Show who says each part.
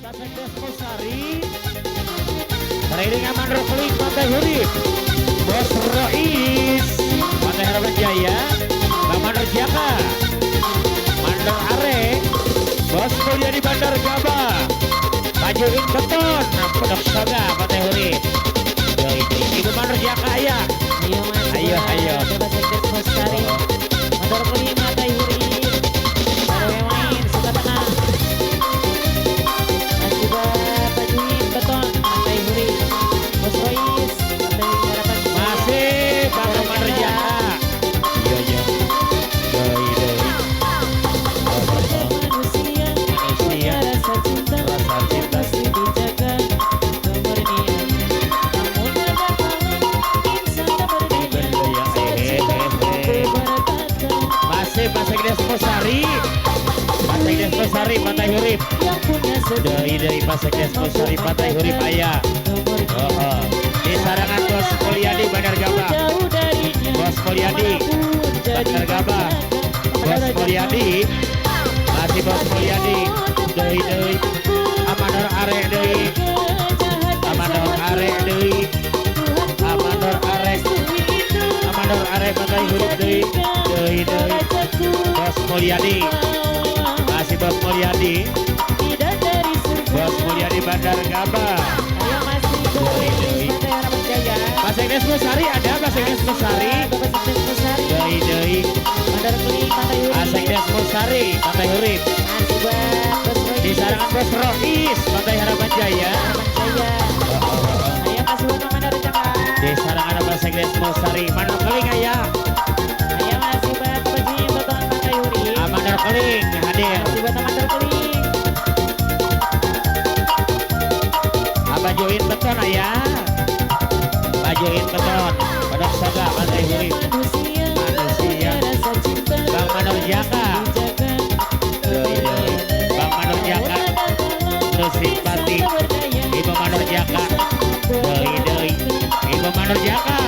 Speaker 1: Pak Sekdes Mosari. Teriring Aman Rokling Pantai Hurip. Bos Rois Pantai Harapan Jaya. Bang Mandor Jaka. Mandor Are. Bos Mulyadi Bandar Gabah. Pajuin Beton Pondok Soga Pantai Hurip. Yo itu Ibu Mandor Jaka ya.
Speaker 2: Ayo Mas.
Speaker 1: Ayo, ayo.
Speaker 2: Bapak Sekdes Mosari. Mandor Keling Pantai Hurip. Baru main Suka Tengah. Mas juga Pajuin Beton Pantai Hurip. Bos Rois Pantai Harapan Jaya.
Speaker 1: Masih Bang Mandor Jaka. Iya iya. Doi doi. Oh, oh, oh.
Speaker 2: Manusia
Speaker 1: Manusia.
Speaker 2: punya rasa cinta
Speaker 1: Rasa
Speaker 2: yang
Speaker 1: cinta.
Speaker 2: pasti dijaga kemurniannya. Namun ada kala insan tak berdaya
Speaker 1: Berdaya.
Speaker 2: saat cinta mampu berkata.
Speaker 1: Masih Pak Sekdes Mosari. Pak Sekdes Mosari Pantai Hurip.
Speaker 2: Yang punya setia
Speaker 1: Doi doi Pak Sekdes Mosari Pantai Hurip ayah. Oh, oh. Di sarangan Bos Mulyadi Bandar Gabah.
Speaker 2: Jauh darinya.
Speaker 1: Bos Mulyadi
Speaker 2: Manapun jadi
Speaker 1: Bandar Gabah. Bos Mulyadi. Masih Bos Mulyadi. Doi doi. Amanor Are doi. Amanor Are doi. Amanor Are. Amanor Are Pantai Hurip doi. Doi doi. Bos Mulyadi. Masih Bos Mulyadi. Bos Mulyadi Bandar Gabah.
Speaker 2: Ayo masih
Speaker 1: Doi doi.
Speaker 2: Pantai Harapan Jaya.
Speaker 1: Pak Sekdes Mosari ada Pak Sekdes Mosari.
Speaker 2: Bapak Sekdes Mosari.
Speaker 1: Doi doi.
Speaker 2: Bandar Keling Pantai Hurip.
Speaker 1: Pak Sekdes Mosari Pantai Hurip.
Speaker 2: Masih buat Bos Rois.
Speaker 1: Di sarangan Bos Rois Pantai Harapan Jaya.
Speaker 2: Harapan Jaya. Ayo masih buat Mama Mandor Jaka.
Speaker 1: Di sarangan Pak Sekdes Mosari. Mandor Keling ayah.
Speaker 2: Ayo masih buat Pajuin Beton Pantai Hurip.
Speaker 1: Mandor Keling hadir.
Speaker 2: Masih buat Mandor Keling.
Speaker 1: Bajuin beton ayah. Bajuin beton. Pondok Soga Pantai Hurip.
Speaker 2: Manusia
Speaker 1: Manusia.
Speaker 2: punya rasa cinta.
Speaker 1: Bang Mandor Jaka.
Speaker 2: Dijaga
Speaker 1: Doi doi. Bang Mandor Jaka. Terus simpati. Ibu Mandor Jaka. Doi doi. Ibu Mandor Jaka.